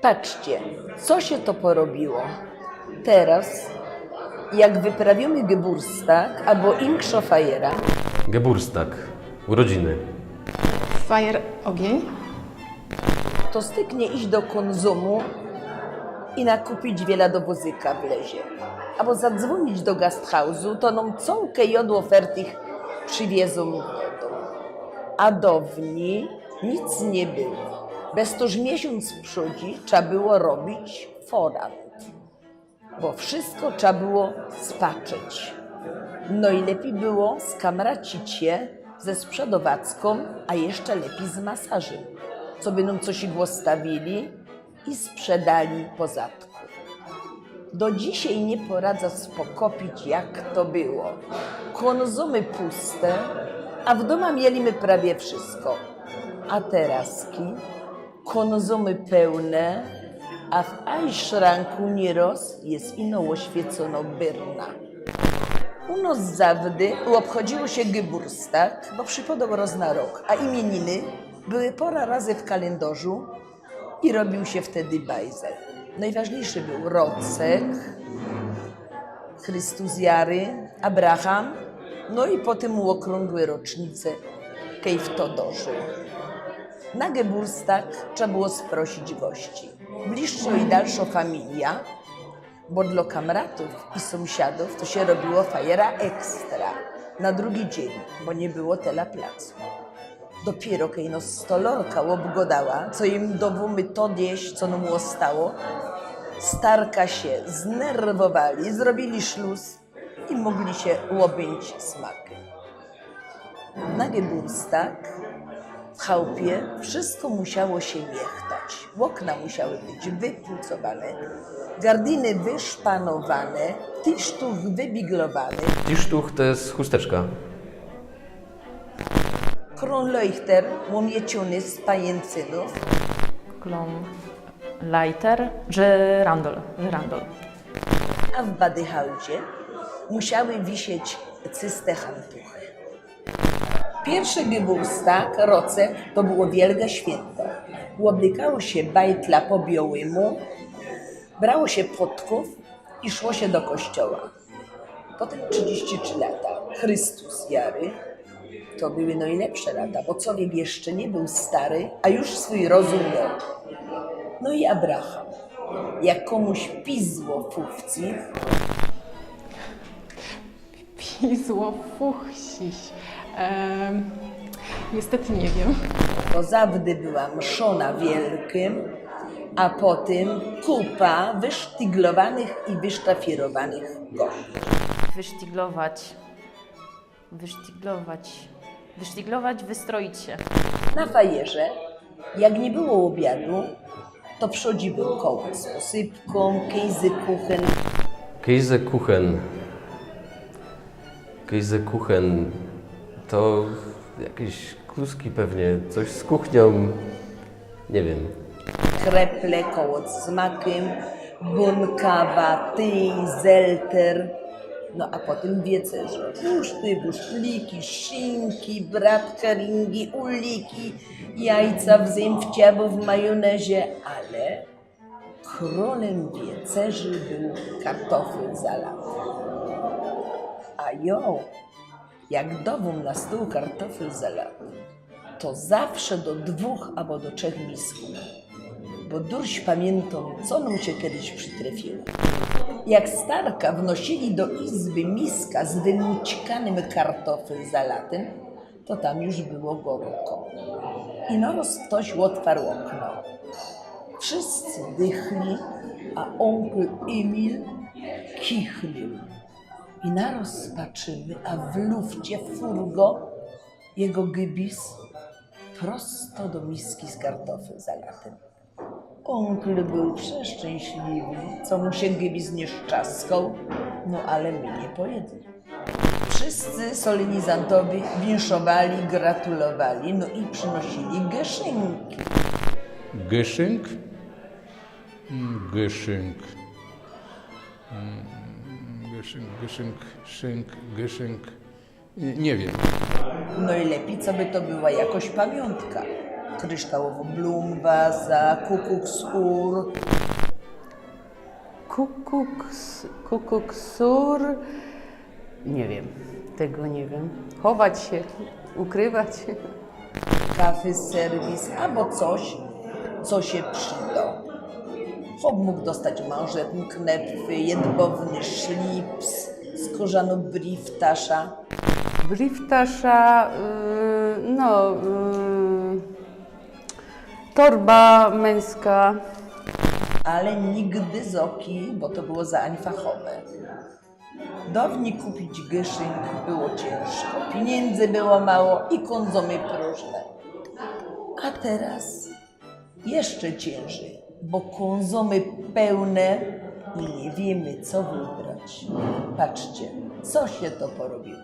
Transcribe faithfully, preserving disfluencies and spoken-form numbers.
Patrzcie, co sie to porobiło. Teroz, jak wyprawiōmy Geburstag abo inkszŏ fajera, Geburstag, urodziny. Fajer, ôgnień. To styknie iś do Konzumu i nakupić wiela do wozyka wlezie. Abo zadzwōnić do gasthausu, to nōm cołke jodło fertich prziwiezōm do dōmu. A downij nic niy było. Bez to już miesiōnc przodzi trza było robić forant. Bo wszysko trza było spaczyć. Nojlepij było skamracić sie ze sprzedowackōm, a jeszcze lepij z masarzym, co by nōm coś ôstawiyli i sprzedali po zatku. Do dzisiej niy poradza spokopić, jak to było. Konzumy puste, a w dōma mieli my prawie wszysko. A teroz Konzumy pełne, a w Eischranku niyroz je ino ôświycōno byrna. U nŏs zawdy ôbchodziło sie Geburstag, bo przipadŏ roz na rok, a imiyniny były pŏra razy w kalyndŏrzu i robiōł sie wtedy bajzel. Nojważniyjszy bōł Rocek, Christus Jary, Abraham, no i potym ôkrōngłe rocznice, kej fto dożōł. Na Geburstag trza było sprosić gości. Bliższŏ i dalszŏ familijŏ, bo dlŏ kamratōw i sōmsiadōw to sie robiło fajera ekstra na drugi dziyń, bo niy było tela placu. Dopiyro kej nŏs stolorka ôbgŏdała, co jōm dŏwōmy to jeść, co nōm ôstało, starka sie znerwowali, zrobiyli szlus i mōgli sie ôbyńć smakym. Na Geburstag w chałpie wszysko musiało sie niechtać. Ôkna musiały być wypucowane, gardiny wyszpanowane, tisztuch wybiglowany. Tisztuch to je chusteczka. Kronleuchter ômieciōny z pajyncynōw. Kronleuchter, żyrandol, żyrandol. A w badyhałdzie musiały wisieć cyste hantuchy. Piyrszy Geburstag, Rocek, to było wielke świynto. Ôblykało sie bajtla po biołymu, brało sie podkōw i szło sie do kościoła. Potym trzidziści trzi lata, Christus Jary, to były nojlepsze lata, bo cowiek jeszcze niy bōł stary, a już swōj rozum mioł. No i Abraham, jak kōmuś pizło fuchci, Pizło fuchciś. Em, niestety nie wiem. To zawdy była mszŏ na wielkym, a potym kupa wysztyglowanych i wysztafiyrowanych gości. Wysztyglować. Wysztyglować. Wysztyglować, wystroić się. Na fajerze, jak niy było ôbiadu, to przodzi bōł kołek z posypkōm, Käsekuchen. Käsekuchen. Käsekuchen to jakieś kluski pewnie, coś z kuchnią. Nie wiem. Kreple, kołek z makym, bōnkawa, tyj, zelter. No a potym wiecerza. Wuszty, wusztliki, szynki, bratkeringi, uliki, jajca w zymfcie abo w majonezie, ale krōlym wiecerzi bōł kartofel zalaty. A jo, jak dŏwōm na stōł kartofel zalaty, to zawsze do dwōch abo do trzech miskōw, bo durś pamiyntōm, co nōm sie kedyś przitrefiło. Jak starka wnosiyli do izby miska z wymućkanym kartofel zalatym, to tam już było gorōnko. Ino roz ftoś ôtwarł ôkno. Wszyscy dychli, a ōnkl Emil kichlył. I naroz patrzymy, a w lufcie furgo jego gybis prosto do miski z kartofel zalatym. Ōnkl bōł przeszczynśliwy, co mu sie gybis niy szczaskoł, no ale my niy pojedli. Wszyscy solenizantowie winszowali, gratulowali, no i przinōsiyli gyszynki. Gyszynk? Mm, gyszynk. Mm, gyszynk, gyszynk, szynk, gyszynk. Nie, nie wiem. Nojlepij, co by to była jakoś pamiōntka. Kryształową blumwazę, kukuksur. Kukuks, kukuksur. Nie wiem. Tego nie wiem. Chować się, ukrywać. Kafy serwis albo coś, co się przyda. Chłop mógł dostać manżetny knepfy, jedwabny szlips, skórzano brieftasza. Brieftasza, yy, no, yy, torba męska. Ale nigdy zoki, bo to było za anfachowe. Downi kupić gyszynk było ciężko, pieniędzy było mało i kōnzomy próżne. A teraz jeszcze ciężej, bo kōnzomy pełne i nie wiemy, co wybrać. Patrzcie, co się to porobiło.